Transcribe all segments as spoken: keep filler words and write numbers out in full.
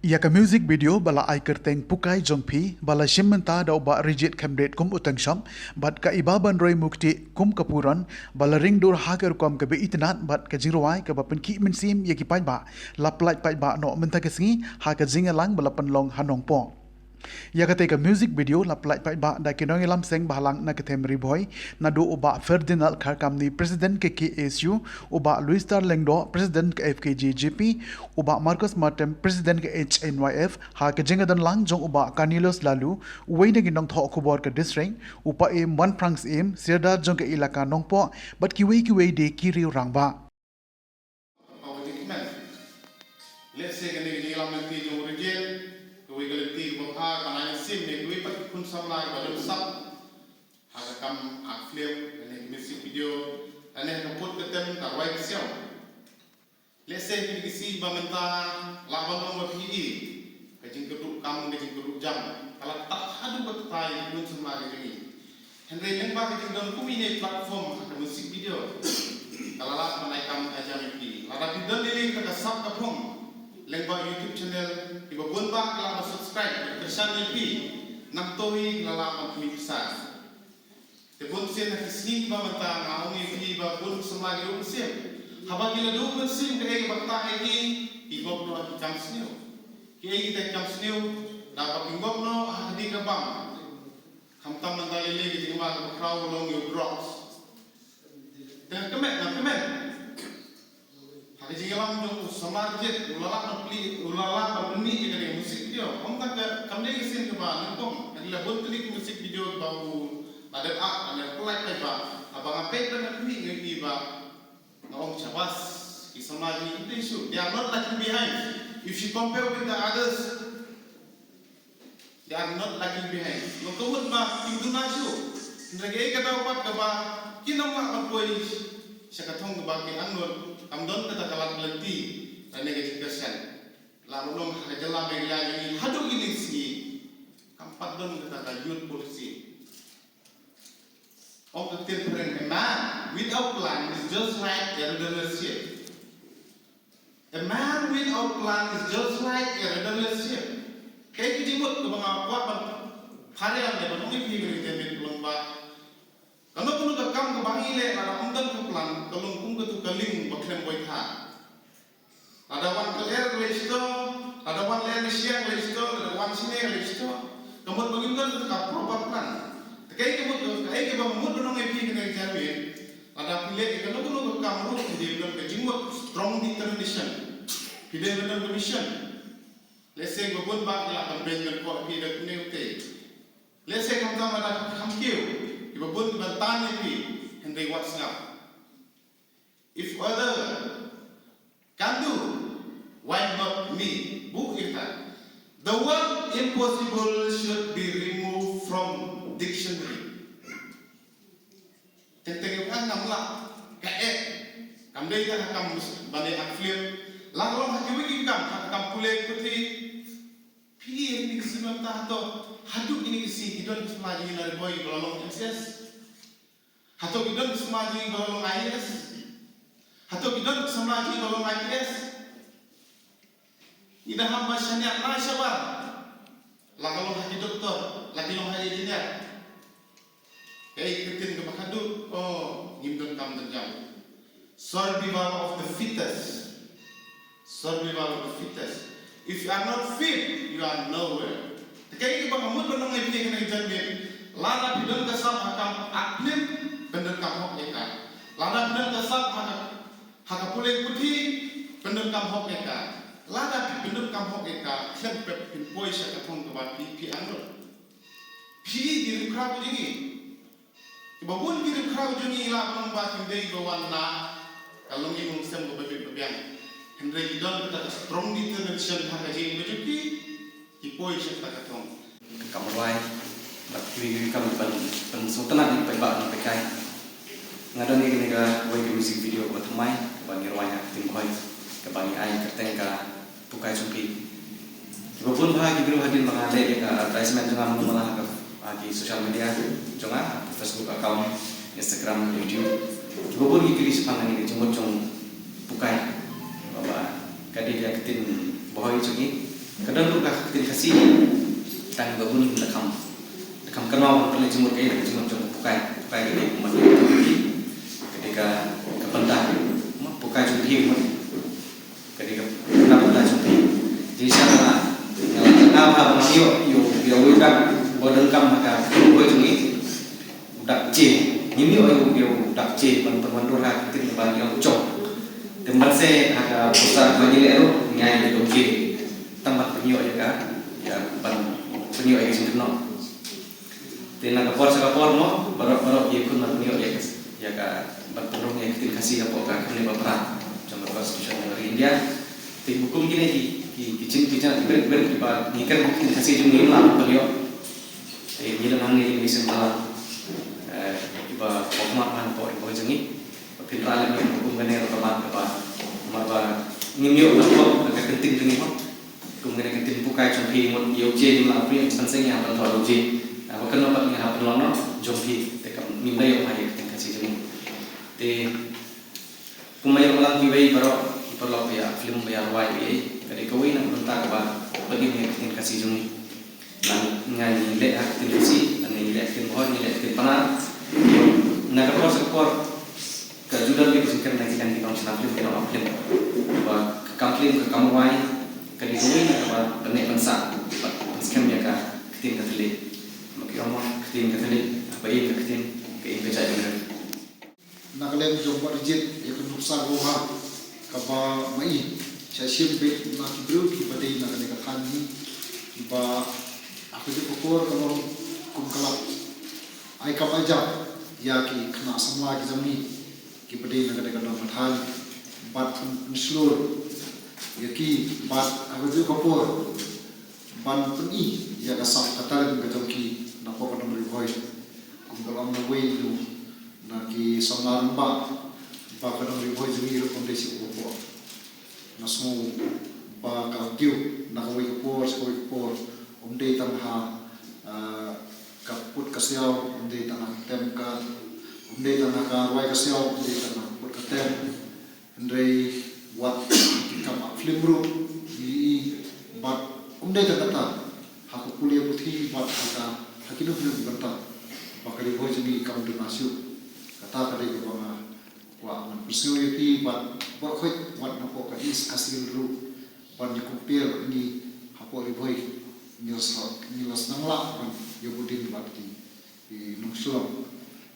Ïa ka music video ba la ai kyrteng Pukai Jong Phi, ba la shim bynta da u Bah Rijit Khymrit kum u teng shop, bad ka Ibabanroi Mukti kum ka puron, ba la ring dur ha ka rukom kaba itynnad bad ka jingrwai kaba pynkhih mynsiem ïa ki paidbah, la pyllait paidbah noh mynta ka sngi ha ka jingïalang ba la pynlong ha Nongpoh. Ïa katei ka music video la pyllait paidbah da ki nongïalam seng bahalang na ka them Ri Bhoi, naduh u Bah Ferdinand Kharkamni, President ka K S U, u Bah Louis Star Lyngdoh, President ka F K J G P, u Bah Marcus Martem, President ka H N Y F, ha ka jingdon lang jong u Bah Cornelius Laloo, uwei na ki nongthoh khubor ka district, u Paiem Wanphrang Syiem, Sirdar jong ka Elaka Nongpoh, bad kiwei kiwei de ki riew rangbah. Lehse kane ka jingïalam lynti jong u Rijit, kawei ka lynti kaba bha, kaba nang ïasim ïa kiwei pat ki khun samla kiba don sap ha ka kam act film, lane ka music video, lane ha ka put ka tem, ka rwai ka siaw. Lehse kine ki sngi ba mynta lah ban long ba phi i ka jingkyrduh kam, ka jingkyrduh jam ka la tah haduh katta ïa ki khun samla ka jong ngi. Hynrei lyngba ka jingdon kum ine i platform ha ka music video, ka la lah ban ai kam ai jam ïa phi. Lada phi don lei lei kata ka sap ka phong lyngba u YouTube channel, kiba bun bah ki la ban subscribe, ban kyrshan ïa phi, nangta hi ki la lah ban kmie pisa. Te bun sien ha ki sngi kiba mynta nga ong ïa phi ba bun samla ki duh mynsiem. Haba ki la duh mynsiem kaei kaba ktah ïa ki, ki ngop noh ha ki kam sniew. Kiei kita ki kam sniew? Da ba ki ngop noh ha kane ka bam. Khamtam mynta lei lei ka jingma kaba khraw ka long ïa u drugs. Te nga kmen, nga kmen ha ka jingïalam jong u samla Rijit, u la lah ban plie, u la lah ban pynmih ïa kane ka music video. Ym tang ka, kam dei ka sien kaba nyngkong, ka la bun tylli ka music video kaba u la dep act, la dep pynlait paidbah. Haba nga peit bad nga pynmih nga ïohi ba nga ong shabas, ki samla jong ngi, they should, they are not lagging behind. If you compare with the others, they are not lagging behind. Nga kynmaw ba kim duna shuh. Hynrei kaei ka daw pat kaba kin ym lah ban poi sha ka thong kaba ki angnud, kam don kata ka lad lynti lane ka jingkyrshan. Lah ban ong ha ka jylla Meghalaya jong ngi haduh kine ki sngi kam pat don kata ka youth policy. Ong ka ktien phareng, a man without plan is just like a rudderless ship. A man without plan is just like a rudderless ship. Kaei ka jingmut kaba nga kwah ban phareng ne ban ong ïa phi mynta ka long ba kano kano ka kam kaba ngi leh lada ym don ka plan ka long kum katu ka lieng ba khlem boi tha. Lada wan ka lyer ka leit sha to, lada wan lyer ka shiang ka leit sha to, lada wan shine ka leit sha to. Ka mut ba ngim don ka proper plan. Te kaei ka mut, kaei kaba mut ban ong ïa phi kane ka janmiet. Lada phi leh ïa kano kano ka kam ruh phi dei ban don ka jingmut, strong determination. Phi dei ban don ka mission. Lehse kiba bun bah ki lah ban beiñ ban koh ïa phi da kane kata. Lehse khamtam lada kham kiew, kiba bun ki ban tan ïa phi, hynrei wat sngap. If other can do, why not me? Buh ïa kata. The word impossible should be removed from dictionary. Teng teng ïa ka ngam lah, ka eh, kam dei tang ha kam ban ïa act film, la ka long ha kiwei ki kam, ha ka kam pule puthi. Phi ïa kine ki sngi mynta hato, haduh kine ki sngi ki don ki samla jong ngi na Ri Bhoi kiba la long M C S? Hato ki don ki samla jong ngi ba la long I A S? Hato ki don ki samla jong ngi ba la long I P S? Ngi dang hap ban shaniah na shabar. La ka long ha ki doktor, la ki long ha engineer. Kaei ka ktien kaba khatduh, oh, ngim don kam don jam. Survival of the fittest. Survival of the fittest. If you are not fit, you are nowhere. Te kaei kaba nga mut ban ong ïa phi kane ka janmiet, lada phi don ka sap ha ka kam act film, pyndonkam hok ïa ka. Lada phi don ka sap ha ka, ha ka pule puthi, pyndonkam hok ïa ka. Lada phi pyndonkam hok ïa ka, khlem pep phin poi sha ka thong kaba phi, phi angnud. Phi ki riewkhraw jong ngi. Kiba bun ki riewkhraw jong ngi la ong ba kim dei ba wan na ka longïing longsem kaba bit ba biang. Hynrei ki don kata ka strong determination ha ka jingim ba jong ki, ki poi sha kata ka thong. Ka kam rwai bad kiwei kiwei ki kam ban pynsngewtynnat ïa ki paidbah nongpeit kai. Nga don ïa kane kawei ka music video kaba thymmai kaba ngi rwai ha ka ktien Bhoi kaba ngi ai kyrteng ka Pukai Jong Phi. Kiba bun bah ki briew hadien ba nga leh ïa ka advertisement jong nga mano mano ha ka, ha ki social media jong nga, Facebook account, Instagram, YouTube. Kiba bun ki kylli shaphang kane ka jingmut jong pukai. Ba, ba ka dei ïa ka ktien Bhoi jong ngi. Ka don ruh ka ktien Khasi tang ba bun da kham, da kham kynmaw ban pynleit jingmut, ka dei ka jingmut jong u Pokai. Pokai ka dei kumba ka dei ka, ka bynta, Pokai jong phi mut. Ka dei ka bynta jong phi. Jingshisha nga la, nga la, nga la, nga la ïoh, ïoh, ïoh, ïoh, ba donkam ha ka kynhun jong ngi. U dak je. Ngim ïoh ïa u, ïa u dak je ban pynwandur ha ka ktien ba ngi ong u jong. Te ban se ha ka poster ba ngi leh ruh ngi ai ïa u je. Tang ban pynïoh ïa ka, ïa ban pynïoh ïa ka jingkynnoh. Te na ka por sha ka por mo, baroh baroh ki khun ban pynïoh ïa ka, ïa ka ban pynrung ïa ka ktien Khasi hapoh ka khyndiat ba phra jong ka Constitution jong ka ri India. Te hukum kine ki, ki, ki jing, ki jing, ki briew, briew kiba ngi kren ka ktien Khasi jong ngi, ngim lah ban pynïoh. Te ngi don hangne ngi sngewbha, eh, kiba khmat hapoh ri Bhoi jong ngi. Ba phin rah lem ïa ka kum kane ruh ka mat kaba, namar ba ngim ïoh ban pynlong ka kynting jong ngi mo. Kum kane ka ktien Pokai jong phi mut ïa u je ngim lah ban pynïoh, ban seng ïa ban thoh ïa u je. Ah, ba kano pat ngi hap ban long noh jong phi, te kam ngim da ïoh ha ïa ka ktien Khasi jong ngi. Te Kumba ïa long kiwei baroh ki paralok ba ïa film ba ïa rwai ba ïa, ka dei kawei na ka bynta kaba pynïaid ïa ka ktien Khasi jong ngi. Lane ngi leh ha ka ktien Khasi, lane ngi leh ha ka ktien Bhoi, ngi leh ha ka ktien Pnar. Na ka por sha ka por ka ju don beit ka jingkren na ki dang ki nongshna film, ki nongap film. Ba ka kam film, ka kam rwai ka dei kawei na kaba pynneh pynsah, ba pynskhem ïa ka ktien Katholik. Ba ki ong mo ka ktien Katholik, ba ïa ka ktien, ka ïing ka jait. Na ka liang jong Bah Rijit, ïa ka nuksa ruh ha kaba ma i, sha shim beit na ki briew kiba dei na kane ka thaiñ hi, kiba ha kajuh ka por ka long kum ka lad ai kam ai jam ïa ki khynnah samla ki jong ngi kiba dei na kane ka dong ka thaiñ, bad pynshlur ïa ki, bad ha kajuh ka por ban pyni ïa ka sap ka talent ka jong ki napoh ka dong Ri Bhoi. Kum ka long na wei nu na ki samla rangbah, ba ka dong Ri Bhoi jong ngi ruh kam dei shuh hapoh. Nga sngew ba ka kiew na kawei ka por sha kawei ka por, ym dei tang ha, ah, ka put ka siaw, ym dei tang ha ka tem ka, ym dei tang ha ka rwai ka siaw, ym dei tang ha ka put ka tem. Hynrei wat ki kam ap film ruh ngi i, bad ym dei tang kata, ha ka pule puthi bad ha ka, ha kino kino ki bynta ba ka Ri Bhoi jong ngi kam duna shuh. Kata ka dei kaba nga kwah ban pynsngew ïa phi bad baroh khoit wat napoh ka East Khasi Hills ruh ban ïa compare bad ngi hapoh Ri Bhoi, ngi la sdang, ngi la sdang lah ban ïa bud dien bad ki ki nongshong.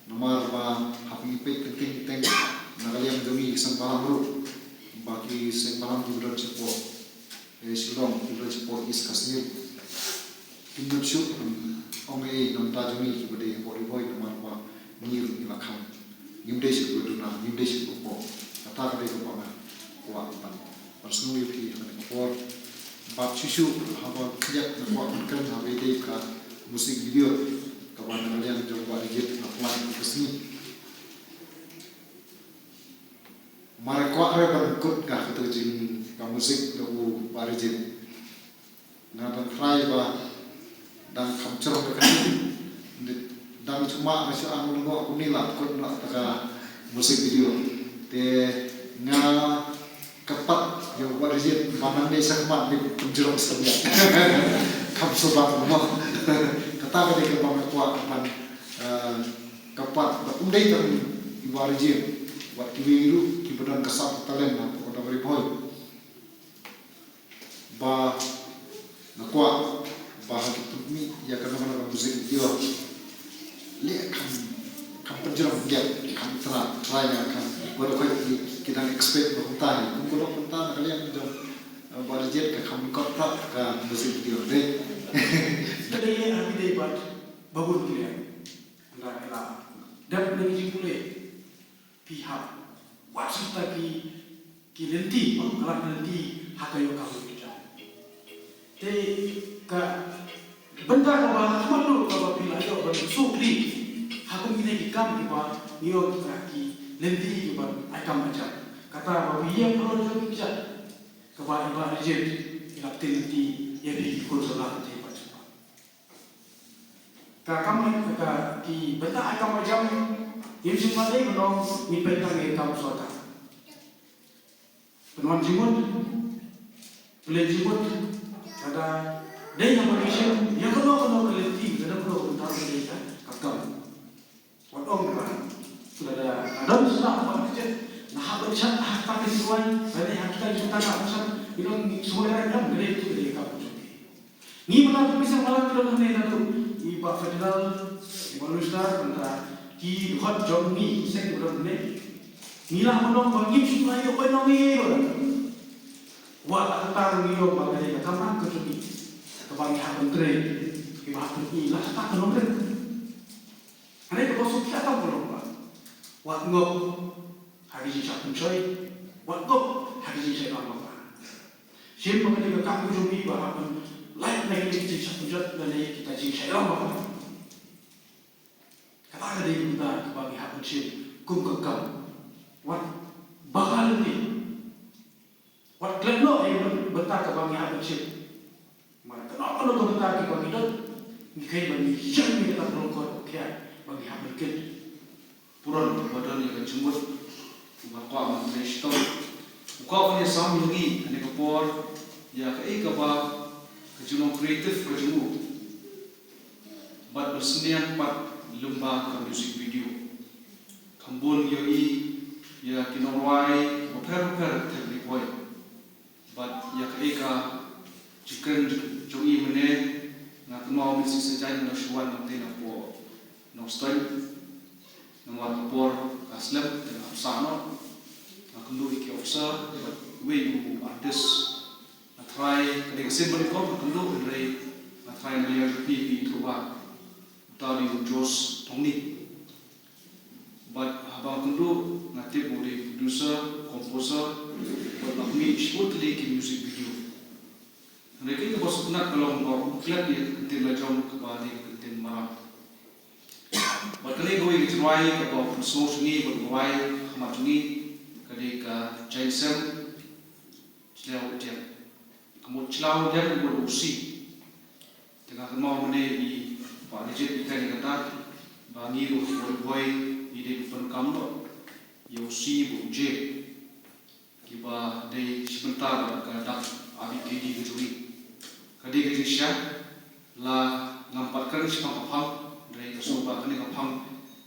Namar ba haba ngi peit kyntien kyntien na ka liang jong ngi ki seng balang ruh, ba ki seng balang kiba don shapoh, eh, Shillong, kiba don shapoh East Khasi Hills, kim nud shuh ban ong ei na ka bynta jong ngi kiba dei hapoh Ri Bhoi, namar ba ngi ruh ngi la kham. Ngim dei shuh kiba duna, ngim dei shuh kiba pop. Kata ka dei kaba nga kwah ban pynsngew ïa phi ha kane ka por. Bad shuh shuh haba khyndiat nga kwah ban kren haba ïadei ka music video kaba na ka liang jong Bah Rijit nga pynlait ïa ka sngi. Mar kwah re ban kut ka kata ka jing ka music da u Bah Rijit. Nga dang try ba dang kham jrong ka kane. Dang shu mad, nga shu ang lyngngoh kumne la kut noh ta ka music video. Te nga kyrpad ïa u Bah Rijit ba nangne shakhmat ngin pynjrong stem ïa. Kham shu bang mo. Kata ka dei kaba nga kwah ban, eh, kyrpad ba ym dei tang i Bah Rijit, wat kiwei ruh kiba don ka sap ka talent hapoh ka dong Ri Bhoi. Ba nga kwah ba ha ki pynmih ïa kano kano ka music video, leh kham, kham pynjrong, leh kham try, try ïa kham. Baroh khoit ki, ki dang expect ba kumta hi. Kum baroh kumta na ka liang jong, eh, Bah Rijit ka kham kot ta ka music video dei. Ka dei leh ha ki dei bad ba bun ki leh. Ynda ki la dep na ki jingpule. Phi hap wad shuh ta ki, ki lynti, ba ka la lynti ha ka ïoh ka ïoh ka jam. Te ka bynta kaba khmat ruh kaba phi la ïoh ban suk ri ha kum kine ki kam kiba ngi ïoh ki lynti kiba ai kam ai jam. Kata ba phi ïeng pynlong jong ki jam kaba i Bah Rijit i la pynlynti ïa phi ki khun samla te ba jam. Ka kam, ka ki bynta ai kam ai jam, ngim shym la dei ban ong ngin peit tang ïa ki kam sorkar. Pynwan jingmut, pynleit jingmut, Lada dei haba ngi shim ïa kano kano ka lynti, lada kano ka bynta ka dei ka kam. Wat ong ba lada, lada don shuh ba ka jait nga hap ban shad ha kata ka jingduwai, lane ha kita ki jingtangka ban shad, ngi don shuh, lada ka dei tu ka dei ka kam ka jong ngi. Ngi mynta tu pisa malam ngi don hangne naduh i Bah Ferdinand, i Bah Lustar, mynta ki dkhot jong ngi ki seng ki don hangne. Ngi lah ban ong ba ngim shu ïoh ban ong ei ei ruh. Wat la kata ruh ngi ong ba ka dei ka kamram ka jong ngi kaba ngi hap ban trei, kiba hap ban i la kata ka nongrim. Hangne kaba suk ïa tam ka long ba wat ngop ha ki jingshah pynshoi, wat ngop ha ki jingshah ïalam bapher. Shim ba ka dei ka kam ka jong ngi ba hap ban lait na kine ki jingshah pynjot lane kita jingshah ïalam bapher. Kata ka dei ka bynta kaba ngi hap ban shim kum ka kam. Wat ba ka lynti. Wat klet noh ïa ka bynta kaba ngi hap ban shim. Namar kano kano ka bynta kiba ngi don, ngi kheiñ ba ngi ïeng ïa kata ka longkor ka khiah ba ngi hap ban kit. Pura ba don ïa ka jingmut ba kwah ban trei shitom. U kwah ban ïasam ïa ngi ha kane ka por ïa kaei kaba ka jinglong creative ka jong u. Bad ba sniang pat lyngba ka music video. Kham bun ïohi ïa ki nongrwai bapher bapher ha Ri Bhoi. Bad ïa kaei ka jingkren jong i mynne, nga kynmaw mynstep sa jan nga shu wan nangtei napoh Nongstoiñ. Namar ka por ka slem te nga hap sah noh. Nga kynduh ïa ki officer bad uwei u artist. Nga tharai ka dei ka sien ba nyngkong nga kynduh, hynrei nga tharai nga ïa jubab ïa ki, ïathuh ba uta u dei u Josh Thongni. Bad haba nga kynduh nga tip ba u dei producer, composer, bad la pynmih shibun tylli ki music video. Hynrei kaei kaba sngewtynnat ka long ba u klet ïa ka ktien la jong kaba dei ka ktien Maram. Bad kane kawei ka jingrwai kaba u pynsngew jong ngi bad u rwai ha khmat jong ngi, ka dei ka Jaiñsem Shlaw Diang. Ka mut shlaw diang ka mut u si. Te nga kynmaw mynne i Bah Rijit i kren ïa kata ba ngi ruh ha Ri Bhoi ngi dei ban pyndonkam noh ïa u si bad u je, kiba dei shi bynta bad ka dak A B K D ka jong ngi. Ka dei ka jingshisha, la ngam pat kren shaphang ka phang, hynrei nga sngew ba kane ka phang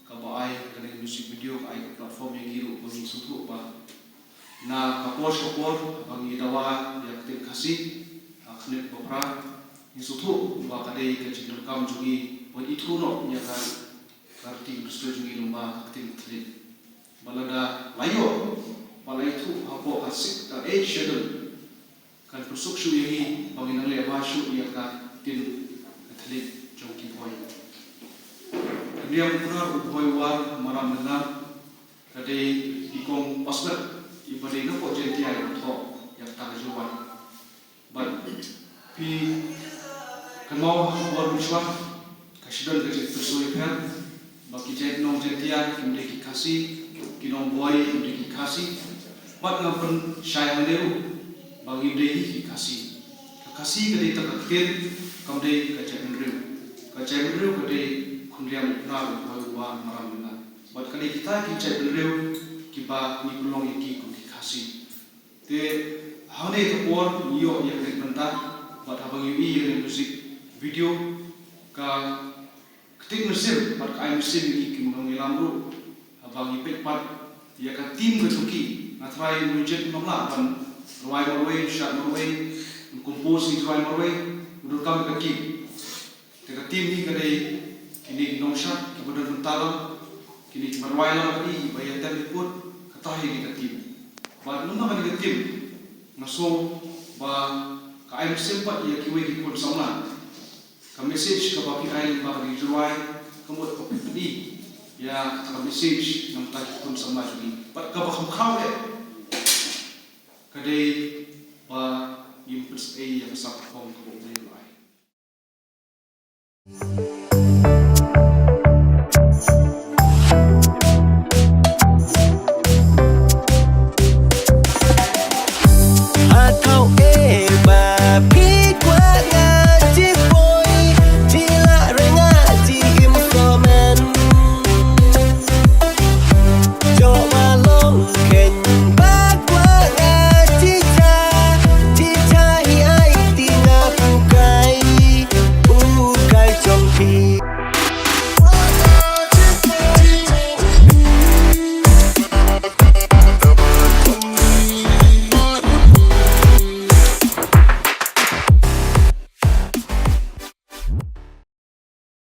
kaba ai kane ka music video ka ai ka platform ïa ngi ruh ba ngin sngewthuh ba na ka por sha ka por ba ngi dawa ïa ka ktien Khasi ha ka khlieh ba phra, ngin sngewthuh ba ka dei ka jingdonkam jong ngi ban ithuh noh ïa ka, ka riti ka dustur jong ngi lyngba ka ktien Khasi. Ba lada la ïoh, ba la ithuh hapoh ka six, ka eighth schedule, kan pynsuk shuh ïa ngi ba ngin nang leh bha shuh ïa ka ktien ka thylliej jong ki Bhoi. Ka Riam Kunar u Bhoi War Maram Lyngar, ka dei i kong Pasmet iba dei na ka Jaintia iba thoh ïa kata ka jingrwai. Bad phi kynmaw ha ka por mynshuwa ka shu don ka jingpynshoi pher ba ki jait nong Jaintia kim dei ki Khasi, ki nong Bhoi kim dei ki Khasi. Bad ngam pynshai hangne ruh ba ngim dei hi ki Khasi. Ka Khasi ka dei tang ka ktien, kam dei ka jaitbynriew. Ka jaitbynriew ka dei Khynriam Kunar u Bhoi War Maram Lyngar. Bad ka dei kita ki jaitbynriew kiba ngi pynlong ïa ki kum ki Khasi. Te hangne ka por ngi ïoh ïa kane ka bynta bad haba ngi ïohi ïa kane ka music video, ka ktien mynsiem bad ka ai mynsiem ïa ngi ki nongïalam ruh. Haba ngi peit pat ïa ka theme ka jong ki, nga tharai u Rijit um lah ban rwai marwei, shad marwei, compose ïa ki rwai marwei, u donkam ïa ka theme. Te ka theme hi ka dei kine ki nongshad kiba don bynta lang, kine kiba rwai lang, kine kiba ïatem ïakut, kata hi ka theme. Bad namar kane ka theme nga sngew ba ka ai mynsiem pat ïa kiwei ki khun samla. Ka message kaba phi ai lyngba kane ka jingrwai ka mut ba phi pyni ïa kata ka message na bynta ki khun samla jong ngi. Bad kaba kham khraw eh ka dei ba ngim pynshai ïa ka sap kong kaba U Blei u la